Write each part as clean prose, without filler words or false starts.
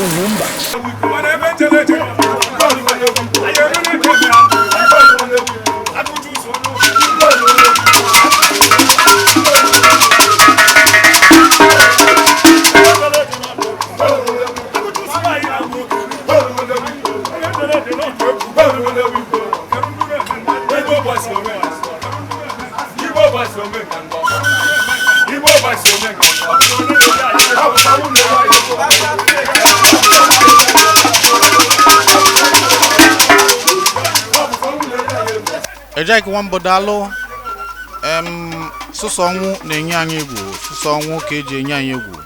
Ugwumba. Ejike Nwamba, daalụ. Sụsọ ọnwụ na-enye anyị egwu, sụsọ ọnwụ ka eji enye anyị egwu.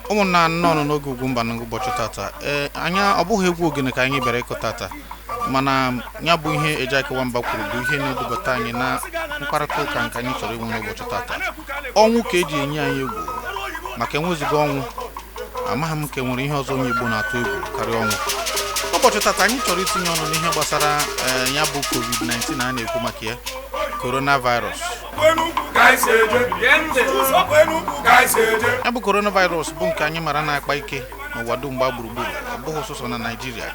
Ụmụnna, nnọọ nọ n'oge Ugwumba n'ụbọchị tata. Ee, anya ọ bụghị egwu ogene ka anyị bịara ịkụ tata, mana ya bụ ihe Ejike Nwamba kwuru bụ ihe na-edubata anyị na mkparịta ụka nke anyị chọrọ inwe n'ụbọchị tata. Ọnwụ ka eji enye anyị egwu, maka enwezighị ọnwụ, amaghị m ka enwere ihe ọzọ onye Igbo na-atụ egwu karịa ọnwụ. Ụbọchị tata, anyị chọrọ itinye ọnụ n'ihe gbasara ya bụ COVID-19 a na-ekwu maka ya, coronavirus. Ya bụ coronavirus bụ nke anyị mara na-akpa ike n'ụwa dum gbaa gburugburu, ọ bụghị sọsọ na Naịjirịa.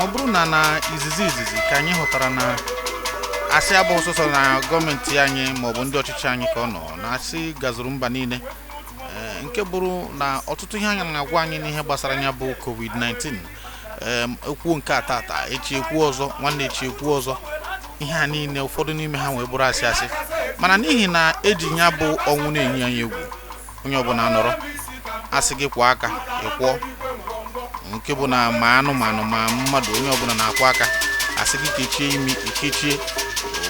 Ọ bụrụ na izizi izizi ka anyị hụtara na asị abụghị sọsọ na gọọmenti anyị maọbụ ndị ọchịchị anyị ka ọ nọ na asị gazuru mba niile. Nke bụrụ na ọtụtụ ihe anyị na-agwa anyị n'ihe gbasara ya bụ COVID-19, ekwuo nke a tata, echi ekwu ọzọ, nwanne echi ekwu ọzọ, ihe a niile, ụfọdụ n'ime ha wee bụrụ asị asị. Mana n'ihi na eji ya bụ ọnwụ na-enye anyị egwu, onye ọbụla nọrọ asị gị kwọọ aka, ịkwọọ, nke bụ na ma anụmanụ ma mmadụ, onye ọbụla na-akwọ aka. Asị gị kechie imi, ekechie.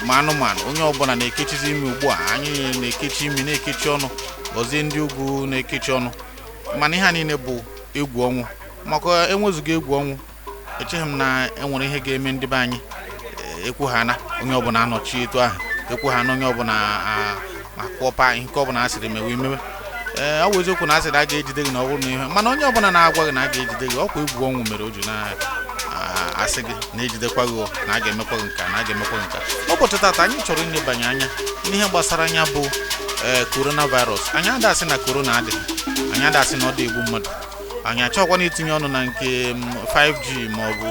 Ma anụmanụ, onye ọbụla na-ekechizi imi. Ugbu a anyị na-ekechi imi, na-ekechi ọnụ, gọzie ndị ugwu na-ekechi ọnụ. Mana ihe a niile bụ egwu ọnwụ, maka enwezuga egwu ọnwụ, echeghị m na enwere ihe ga-eme ndị be anyị ekwu ha na onye ọbụla anọchi etu ahụ, ekwu ha na onye ọbụla akwọpa nke ọbụla a sịrị mewe emewe. Ee, ọ bụ eziokwu na a sịrị a ga-ejide gị na ọ bụrụ na ihe, mana onye ọbụla na-agwa gị na a ga-ejide gị, ọkwa egwu ọnwụ mere o ji na-asị gị na-ejidekwa gị, na a ga-emekwa gị nka, na a ga-emekwa gị nka. N'ụbọchị tata, anyị chọrọ ilebanye anya n'ihe gbasara anya bụ coronavirus. Anyị adasị na corona adịghị, anyị adasị na ọ dị egbu mmadụ. Anyị achọghịkwana itinye ọnụ na nke 5G maọbụ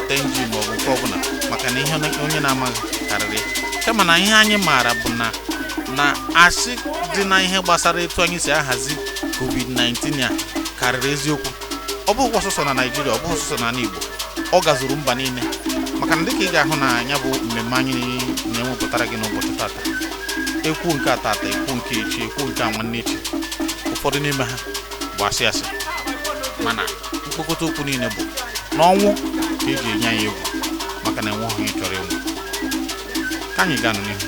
10G maọbụ nke ọbụla, maka na ihe onye na-amaghị karịrị. Kama na ihe anyị maara bụ na asị dị na ihe gbasara etu anyị si ahazi COVID-19 a karịrị eziokwu. Ọ bụghịkwa sọsọ na Naịjirịa, ọ bụghị sọsọ n'ala Igbo, ọ gazuru mba niile. Maka na dịka ị ga-ahụ na ya bụ mmemme anyị na-enwepụtara gị n'ụbọchị tata, ekwu nke a tata, ekwu nke echi, ekwu nke a nwanne echi, ụfọdụ n'ime ha bụ asị asị. Mana mkpokọta okwu niile bụ na ọnwụ ka eji enye anyị egwu, maka na enweghị onye chọrọ ịnwụ. Ka anyị gaa n'ihu.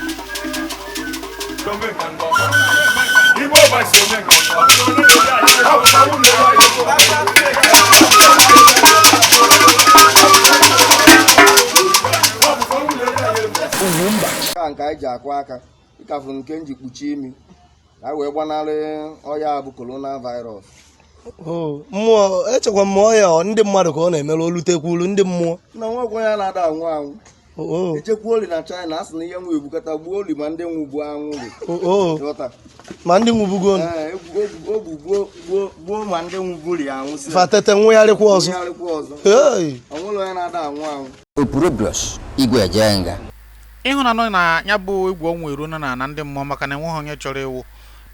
Ugwumba. Ka nke anyị ji akwọ aka ịkafụ, nke m ji kpuchie imi ka anyị wee gbanarị ọya bụ corona virus. O mmụọ, echekwa m ọya ọ ndị mmadụ ka ọ na-emerụ olutekwulu ndị mmụọ. Na nwekwa onye na-ada anwụ anwụ. O echekwa oli na China, a sị na ihe nwe egbukata gbuo oli, ma ndị nwe gbuo anwụ. O ghọta? Ma ndị nwụbugo. Ee, ogbu gbuo gbuo gbuo, ma ndị nwụburi anwụ si fatete nwụgharịkwa ọzọ. Nwụgharịkwa ọzọ. Hey! Ọ nwere onye na-ada anwụ anwụ. Opurobios Igwe Ejenga. Ịhụnanụ na ya bụ egwu ọnwụ eruona na ndị mmụọ, maka na enweghị onye chọrọ ịwụ.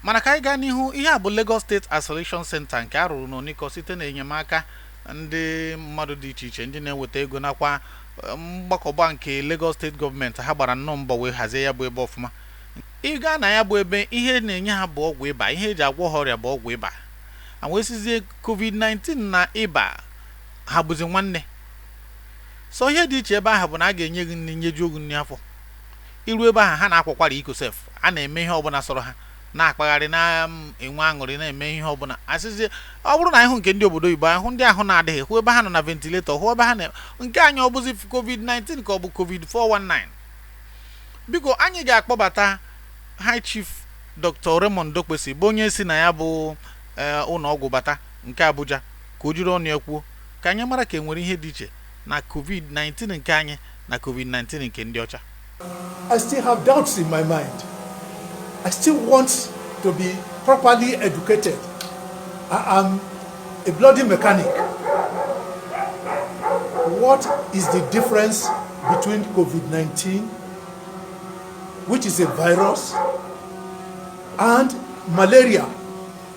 Mana ka anyị gaa n'ihu. Ihe a bụ Lagos State Isolation Center nke a rụrụ n'Oniko site na enyemaka ndị mmadụ dị iche iche, ndị na-eweta ego, nakwa mgbakọba nke Lagos State gọọmenti. Ha gbara nnọọ mbọ wee hazie ya bụ ebe ọfụma. Ị gaa na ya bụ ebe, ihe na-enye ha bụ ọgwụ ịba, ihe eji agwọ ha ọrịa bụ ọgwụ ịba. A wee sizie COVID-19 na ịba ha bụzi nwanne. Sọ ihe dị iche ebe ahụ bụ na a ga-enye gị nri, nyejuo gị nri afọ. Iru ebe ahụ, ha na-akwakwara iko sef, a na-eme ihe ọbụla sọrọ ha, na-akpagharị, na-enwe aṅụrị, na-eme ihe ọbụla. Asịzie ọ bụrụ na ịhụ nke ndị obodo oyibo, ahụ ndị ahụ na-adịghị, hụ ebe ha nọ na ventilator, hụ ebe ha na nke anyị, ọ bụzi COVID-19 ka ọ bụ COVID 419? Biko, anyị ga-akpọbata High Chief Dr. Raymond Dokpesi, bụ onye si na ya bụ ụlọ ọgwụ bata nke Abuja, ka o jiri ọnụ ya kwuo ka anyị mara ka e nwere ihe dị iche na COVID-19 nke anyị na COVID-19 nke ndị ọcha. I still have doubts in my mind. I still want to be properly educated. I am a bloody mechanic, what is the difference between COVID-19, which is a virus, and malaria,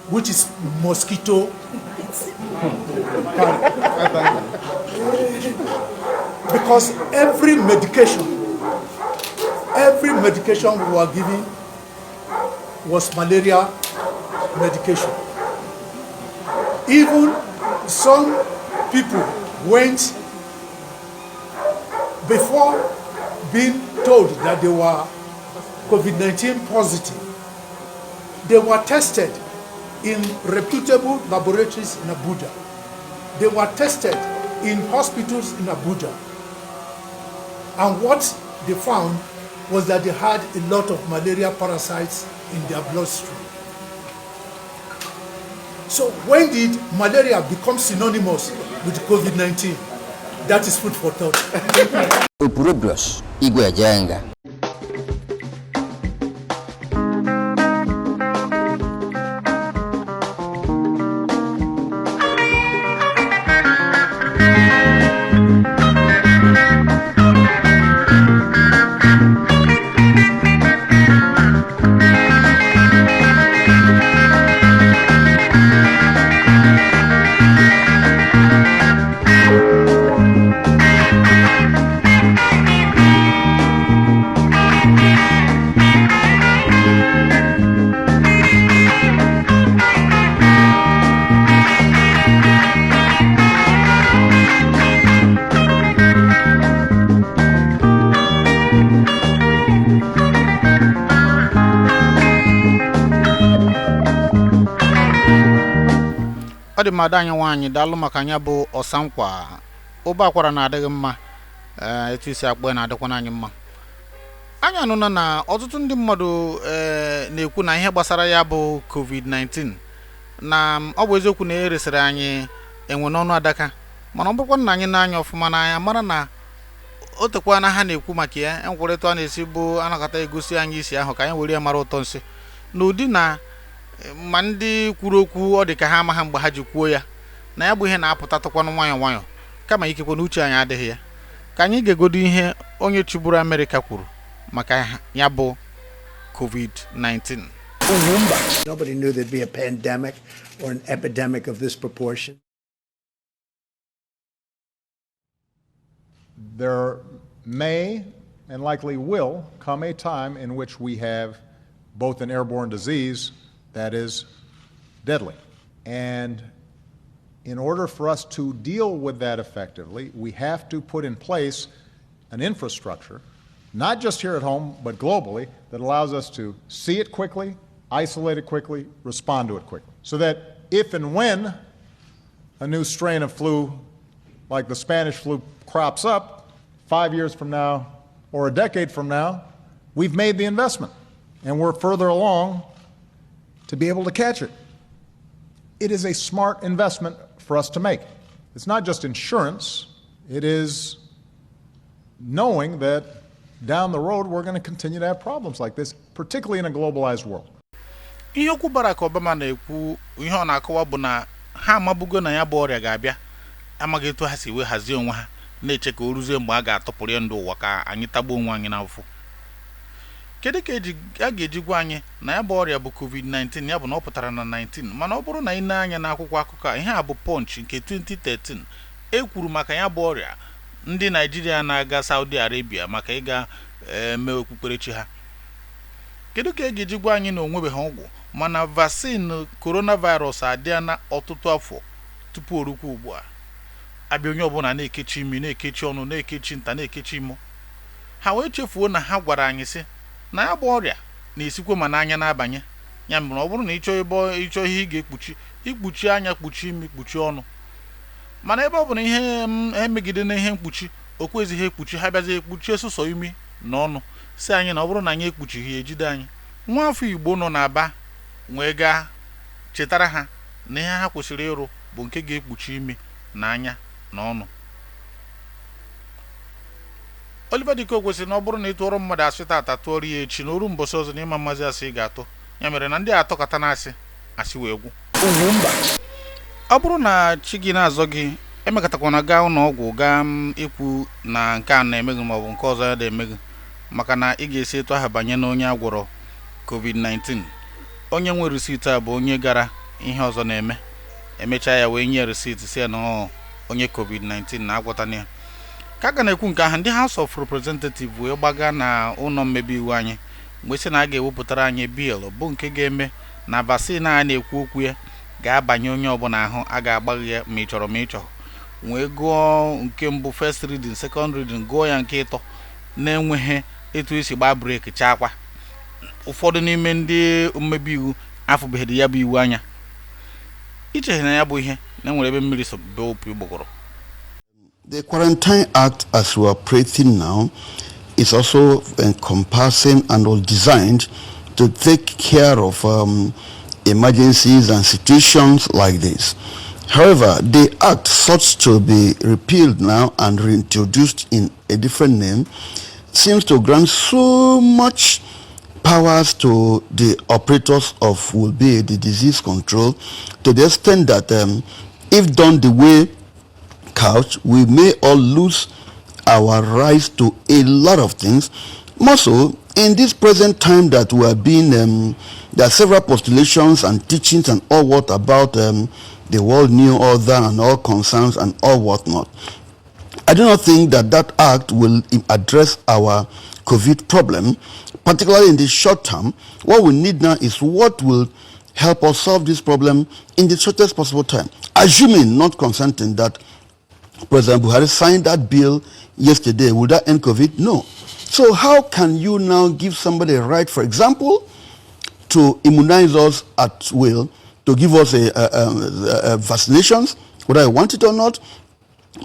which is mosquito carried? Because every medication we were given was malaria medication. Even some people went before being told that they were COVID-19 positive. They were tested in reputable laboratories in Abuja. They were tested in hospitals in Abuja. And what they found was that they had a lot of malaria parasites in their bloodstream. So when did malaria become synonymous with COVID-19? That is food for thought. Opurobios Igwe Ejenga. Ọ dị mmadụ anyị nwaanyị, daalụ maka anya bụ ọsankwa ụba akwara na-adịghị mma. Ee, etu isi akpọ ya na-adịkwana anyị mma. Anyị anụna na ọtụtụ ndị mmadụ na-ekwu na ihe gbasara ya bụ COVID-19 na ọ bụ eziokwu na eresịrị anyị enwe n'ọnụ adaka, mana ọ bụrụkwa na anyị na-anya ọfụma n'anya mara na o tekwa na ha na-ekwu maka ya enwekwarịta a na-esi bụ anakọta egosi anyị isi ahụ ka anyị were ya mara ụtọ nsị n'ụdị na ma ndị kwuru okwu ọ dị ka ha amaghị mgbe ha ji kwuo ya na ya bụ ihe na-apụtatụkwanụ nwayọọ nwayọọ, kama ikekwe na uche anyị adịghị ya. Ka anyị ga-egodo ihe onye chịburu Amerịka kwuru maka ya bụ COVID-19. Nobody knew there'd be a pandemic or an epidemic of this proportion. There may and likely will come a time in which we have both an airborne disease that is deadly. And in order for us to deal with that effectively, we have to put in place an infrastructure, not just here at home, but globally, that allows us to see it quickly, isolate it quickly, respond to it quickly. So that if and when a new strain of flu, like the Spanish flu, crops up 5 years from now or a decade from now, we've made the investment and we're further along to be able to catch it. It is a smart investment for us to make. It's not just insurance, it is knowing that down the road we're going to continue to have problems like this, particularly in a globalized world. Ihe okwu Barack Obama na-ekwu, ihe ọ na-akọwa bụ na ha amabugo na ya bụ ọrịa ga-abịa, amaghị etu ha si wee hazie onwe ha, na-eche ka o ruzie mgbe a ga-atọpụrụ ya ndụ ụwa ka anyị tagbuo onwe anyị n'afọ. Kedu ka eji a ga-eji gwa anyị na ya bụ ọrịa bụ COVID-19, ya bụ na ọ pụtara na 19? Mana ọ bụrụ na ị na-anya n'akwụkwọ akụkọ a, ihe a bụ Punch nke 2013, e kwuru maka ya bụ ọrịa, ndị Naijiria na-aga Saudi Arabia maka ịga eme okpukperechi ha. Kedu ka e ga-eji gwa anyị na onwebeghị ọgwụ, mana vaccine coronavirus adịa ọtụtụ afọ tupu o rukwa ugbu a abịa? Onye ọbụla na-ekechi imi, na-ekechi ọnụ, na-ekechi nta, na-ekechi imo. Ha wee chefuo na ha gwara anyị sị na ya bụ ọrịa na-esikwa ma n'anya na-abanye. Ya mere ọ bụrụ na ịchọọ ebe ịchọọ ihe ị ga-ekpuchi, ikpuchi anya, kpuchi imi, kpuchi ọnụ. Mana ebe ọ bụ na ihe m emegide na ihe mkpuchi o kwezighị ekpuchi, ha bịazi ekpuchie sụsọ imi na ọnụ, si anyị na ọ bụrụ na anyị ekpuchighị ya, ejide anyị. Nwa afọ Igbo nọ n'Aba wee gaa chetara ha na ihe ha kwesịrị ịrụ bụ nke ga-ekpuchi imi na anya na ọnụ. Oliver De Coque kwesịrị na ọ bụrụ na ị tụọrọ mmadụ asị tata, tụọrọ ya echi, na oru mbọsị ọzọ na ịma mmazi asị ị ga-atụ ya. Mere na ndị atọkọta na-asị asị wee gwụ. Ọ bụrụ na chi gị na-azọ gị, emekọtakwana gaa ụlọ ọgwụ gaa m ikwu na nke a na-eme gị maọbụ nke ọzọ ya na-eme gị, maka na ị ga-esi etu ahụ banye n'onye agwọrọ COVID-19. Onye nwe receipt a bụ onye gara ihe ọzọ na-eme, emechaa ya wee nye receipt si ya na ọ onye COVID-19 na-agwọtana ya. Ka a ga na-ekwu nke ahụ, ndị House of Representative wee gbaga na ụlọ mmebe iwu anyị mgbe sị na a ga-ewepụtara anyị bill bụ nke ga-eme na vaccine a na-ekwu okwu ya ga-abanye onye ọbụla ahụ, a ga-agbaghị ya ma ị chọrọ ma ị chọrọ. Wee gụọ nke mbụ, first reading, second reading, gụọ ya nke ịtọ na-enweghị etu esi gbaa brake chaakwa. Ụfọdụ n'ime ndị mmebe iwu afụbeghị ya bụ iwu anya icheghị na ya bụ ihe na enwere ebe mmiri so bee opi ụgbọgọrọ. The Quarantine Act, as we are operating now, is also encompassing and was designed to take care of emergencies and situations like this. However, the act sought to be repealed now and reintroduced in a different name seems to grant so much powers to the operators of will be the disease control, to the extent that if done the way couch, we may all lose our rights to a lot of things. More so, in this present time that we are being, there are several postulations and teachings and all what about the world new order and all concerns and all whatnot. I do not think that that act will address our COVID problem, particularly in the short term. What we need now is what will help us solve this problem in the shortest possible time. Assuming, not consenting, that President Buhari signed that bill yesterday, will that end COVID? No. So how can you now give somebody a right, for example, to immunize us at will, to give us a vaccinations, whether I want it or not?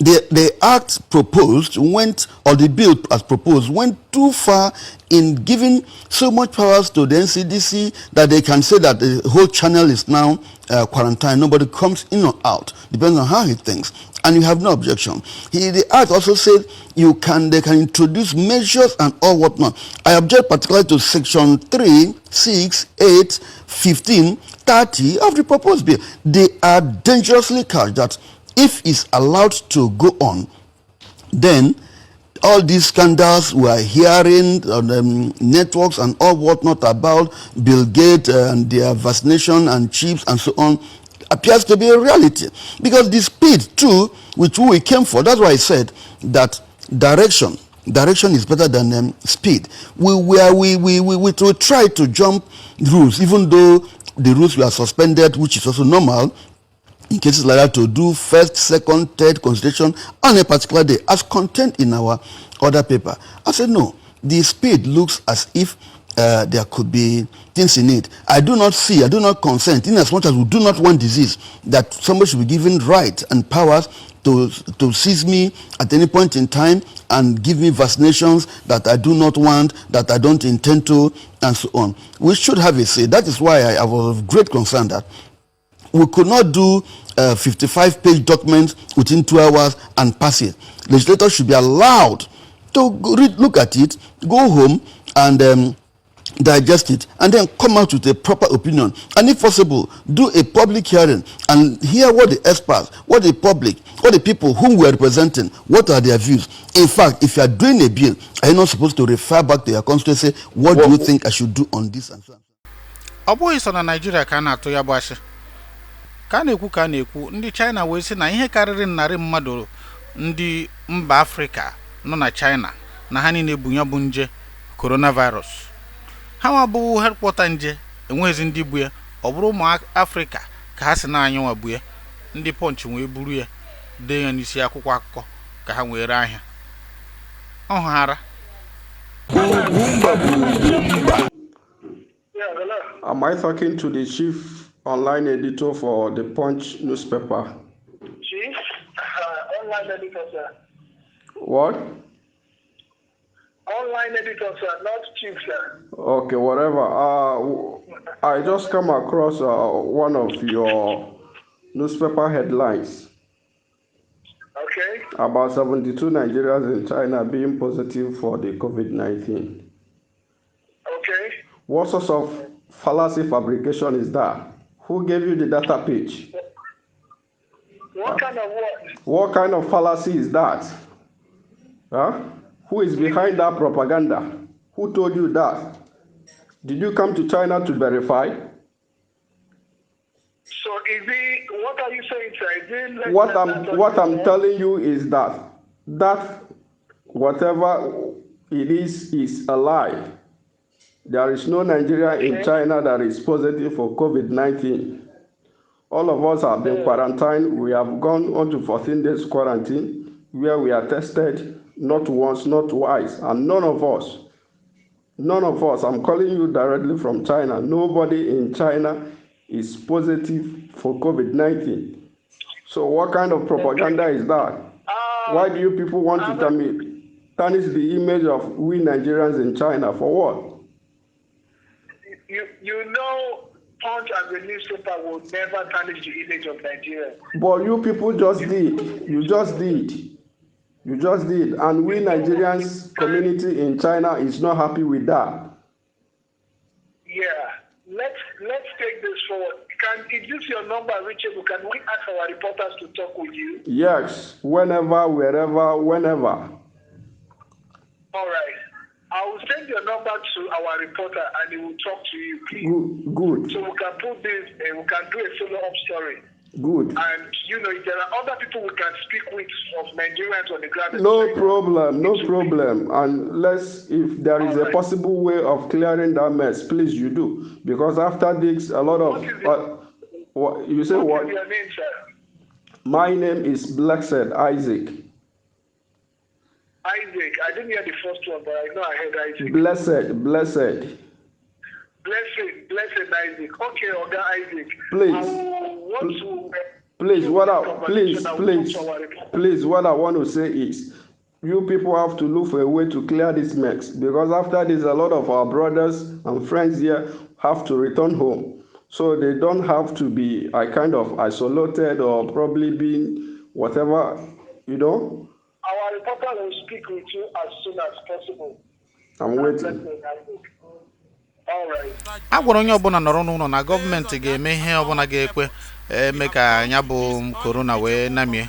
The act proposed went, or the bill as proposed, went too far in giving so much powers to the NCDC that they can say that the whole channel is now quarantined. Nobody comes in or out, depends on how he thinks. And you have no objection. The act also said they can introduce measures and all whatnot. I object particularly to section 3, 6, 8, 15, 30 of the proposed bill. They are dangerously couched that if it's allowed to go on, then all these scandals we are hearing on the networks and all whatnot about Bill Gates and their vaccination and chips and so on appears to be a reality. Because the speed too, which we came for, that's why I said that direction is better than speed. We try to jump rules, even though the rules were suspended, which is also normal in cases like that, to do first, second, third consideration on a particular day as contained in our other paper. I said, no, the speed looks as if there could be things in it. I do not see, I do not consent, in as much as we do not want disease, that somebody should be given right and powers to seize me at any point in time and give me vaccinations that I do not want, that I don't intend to, and so on. We should have a say. That is why I was of great concern that we could not do a 55-page document within 2 hours and pass it. Legislators should be allowed to go read, look at it, go home and digest it, and then come out with a proper opinion. And if possible, do a public hearing and hear what the experts, what the public, what the people whom we are representing, what are their views. In fact, if you are doing a bill, are you not supposed to refer back to your constituency, what do you think I should do on this and so on? Ọ bụghị sọ na Naijiria ka a na-atụ ya bụ asị. Ka a na-ekwu, ka a na-ekwu, ndị China wee sị na ihe karịrị narị mmadụ ndị mba Afrịka nọ na China na ha niile bu ya bụ nje coronavirus. Ha nwa bụ headquarter nje enweghịzi ndị bu ya, ọ bụrụ ụmụ Afrịka ka ha si na anyị nwa bu ya. Ndị Punch wee buru ya dee ya n'isi akwụkwọ akụkọ ka ha wee ree ahịa ọhụghara. Yeah, hello. Am I talking to the chief online editor for the Punch newspaper? Chief, online editor, sir. What? Online editor, sir, not chief, sir. Okay, whatever. I just come across one of your newspaper headlines about 72 Nigerians in China being positive for the COVID 19. What sort of fallacy fabrication is that? Who gave you the data page? What kind of what? What kind of fallacy is that? Huh? Who is behind that propaganda? Who told you that? Did you come to China to verify? So is it, what are you saying, sir? Is it less What than I'm that on what the I'm phone? telling you is that whatever it is a lie. There is no Nigeria in China that is positive for COVID-19. All of us have been quarantined. We have gone on to 14 days quarantine where we are tested not once, not twice, and none of us, I'm calling you directly from China, nobody in China is positive for COVID-19. So what kind of propaganda is that? Why do you people want to tarnish the image of we Nigerians in China? For what? Punch as a newspaper will never tarnish the image of Nigeria. But you people just did. You just did. You just did. And we Nigerians community in China is not happy with that. Yeah. Let's take this forward. Can is this your number reachable? Can we ask our reporters to talk with you? Yes, whenever, wherever, whenever. All right. I will send your number to our reporter and he will talk to you, please. Good. Good. So we can put this, we can do a follow-up story. Good. And, if there are other people we can speak with of Nigerians on the ground in No China. problem, no problem. And let's, if there is a possible way of clearing that mess, please you do. Because after this, a lot of, what, you say what? What is your name, sir? My name is Blessed Isaac. Isaac. I didn't hear the first one, but I know I heard Isaac. Blessed, blessed. Blessed, blessed Isaac. Okay, Oga Isaac. Please. I will want to Please, what I, please, I will please, talk to our reporter. please, what I want to say is, you people have to look for a way to clear this mess, because after this, a lot of our brothers and friends here have to return home. So they don't have to be a kind of isolated or probably being whatever. Our reporter will speak with you as soon as possible. I'm waiting. Blessed Isaac. All right. A gwara onye ọbụla nọrọ n'ụlọ na gọọmenti ga-eme ihe ọbụla ga-ekwe eme ka anya bụ korona wee namie.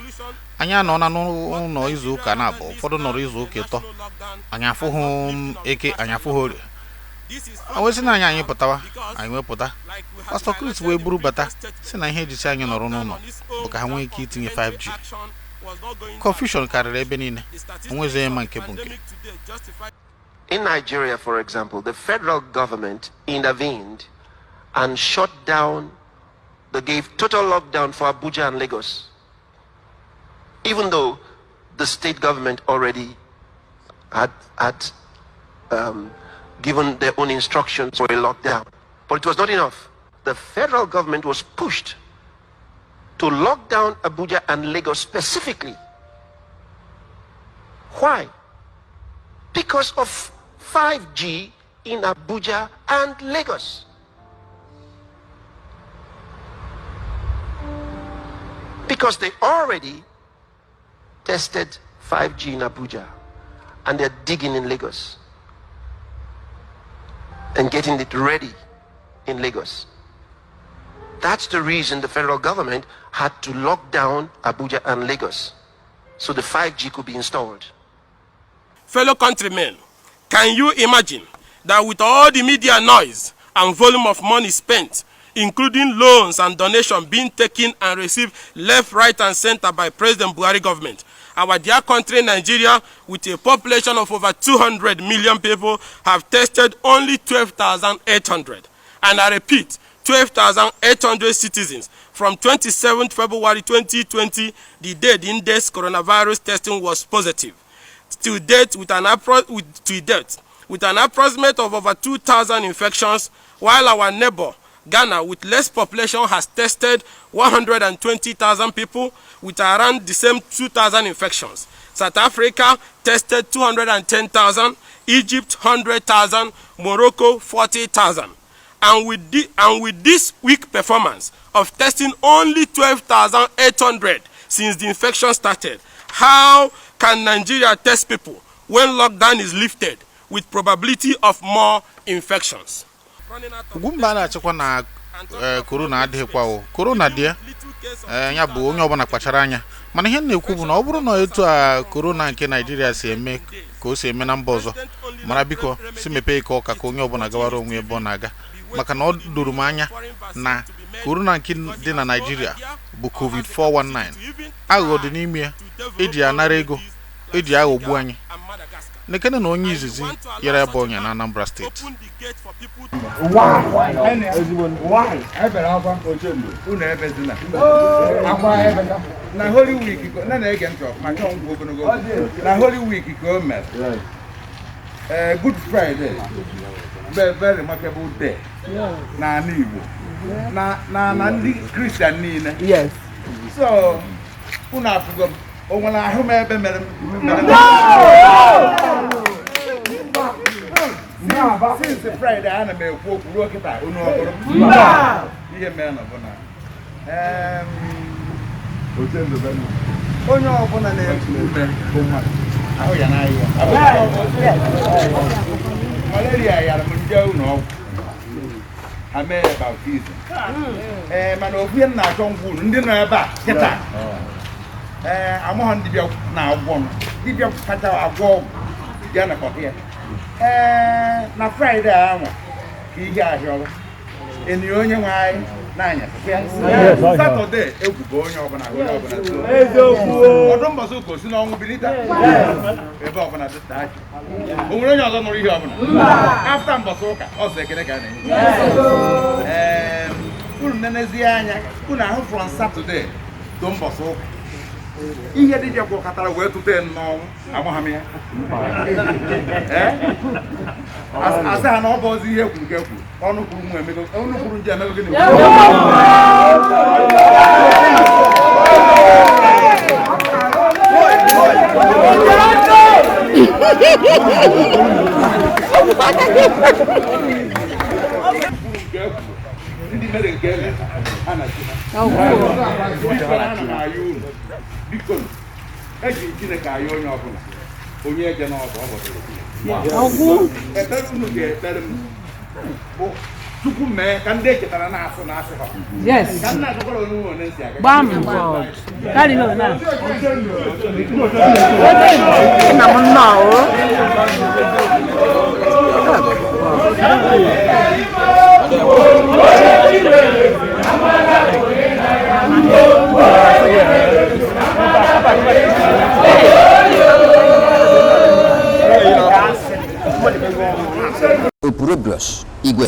Anyị anọla n'ụlọ izu ụka na-abụ, ụfọdụ nọrọ izu ụka 3. Anyị afụghị m Eke, anyị afụghị Orie. A wee sị na anyị pụtawa, anyị wee pụta. Pastọ Chris wee buru bata si na ihe ejichi anyị nọrọ n'ụlọ bụ ka ha nwee ike itinye 5G. Confusion karịrị ebe niile, onwezi onye ma nke bụ nke. In Nigeria, for example, the federal government intervened and shut down, they gave total lockdown for Abuja and Lagos, even though the state government already had given their own instructions for a lockdown. But it was not enough. The federal government was pushed to lock down Abuja and Lagos specifically. Why? Because of 5G in Abuja and Lagos. Because they already tested 5G in Abuja and they're digging in Lagos and getting it ready in Lagos. That's the reason the federal government had to lock down Abuja and Lagos so the 5G could be installed. Fellow countrymen, can you imagine that with all the media noise and volume of money spent, including loans and donations being taken and received left, right, and center by President Buhari government, our dear country Nigeria, with a population of over 200 million people, have tested only 12,800? And I repeat, 12,800 citizens from 27 February 2020, the day the index coronavirus testing was positive, to date with an approximate of over 2,000 infections, while our neighbor Ghana, with less population, has tested 120,000 people with around the same 2,000 infections. South Africa tested 210,000, Egypt 100,000, Morocco 40,000. And with this weak performance of testing only 12,800 since the infection started, how can Nigeria test people when lockdown is lifted with probability of more infections? Ugwumba na-achịkwa na Korona adịghịkwa o, korona dị ya. Ee, ya bụ onye ọbụla kpachara anya. Mana ihe m na-ekwu bụ na ọ bụrụ na etu a korona nke Naijiria si eme ka o si eme na mba ọzọ, mara biko si mepee ike ụka ka onye ọbụla gawara onwe ebe ọ na-aga, maka na ọ doro m anya na korona nke dị na Naijiria bụ covid 419. Aghụghọ dị n'ime ya, eji anara ego, eji aghọgbu anyị. Nekene na onye izizi yara ebe ọnya na Anambra Steeti. Na Holy Week na na-ege ntị ọfụma, chọọ ngwa ogologo na Holy Week ka o mere. Good Friday bụ very remarkable day n'ala Igbo na na ndị Christian niile. So unu afụgo m, o nwere ahụ m ebe mere m. Since Friday ana m ekwu okwu ruo kịta, unu ọhụrụ ihe mere na bụ na onye ọbụla na-eku ume bụ mmadụ ahụ ya n'ahịa. Malaria yara m nje ụlọ ọgwụ, ha mee ya baptizim. Ee, mana ofu ihe m na-achọ ngwa unu ndị nọ ebe a kịta, ee, amaghọ ndị bịa na-agwọ m, dibịa kacha agwọ ọgwụ bịa nakọta ya. Ee, na Fraịde anwa ka ihe ahịọrọ enyi onye nwe anyị n'anyasị ya. Satọde egwu bụ onye ọbụla, onye ọbụla ọdụ mbọsị ụka osi n'ọnwụ bilite ebe ọbụla dịta ajụ. O nwere onye ọzọ nụrụ ihe ọbụla afta mbọsị ụka ọzọ ekele ka a na-enye. Ee, unu nenezie anya unu ahụ from Satọde to mbọsị ụka ihe dibịa gwọkọtara wee tụte n'ọnwụ, amagha m ya. Asị ha na ọ bụ ọzọ ihe kwuru nke kwuru ọnụ kwuru nwa emego, ọnụ kwuru nje emego gịnị. Ndị mere nke eme ha na chi ha. Biko, eji Chineke ayọ onye ọbụla, onye eje n'ọbụ ọ bọdoro ekpere unu ga-ekpere m bụ Chukwu mee ka ndị echetara na-asụ na asị ha ka nna agụkwara onye nwe onye si aga. Opurobios Igwe.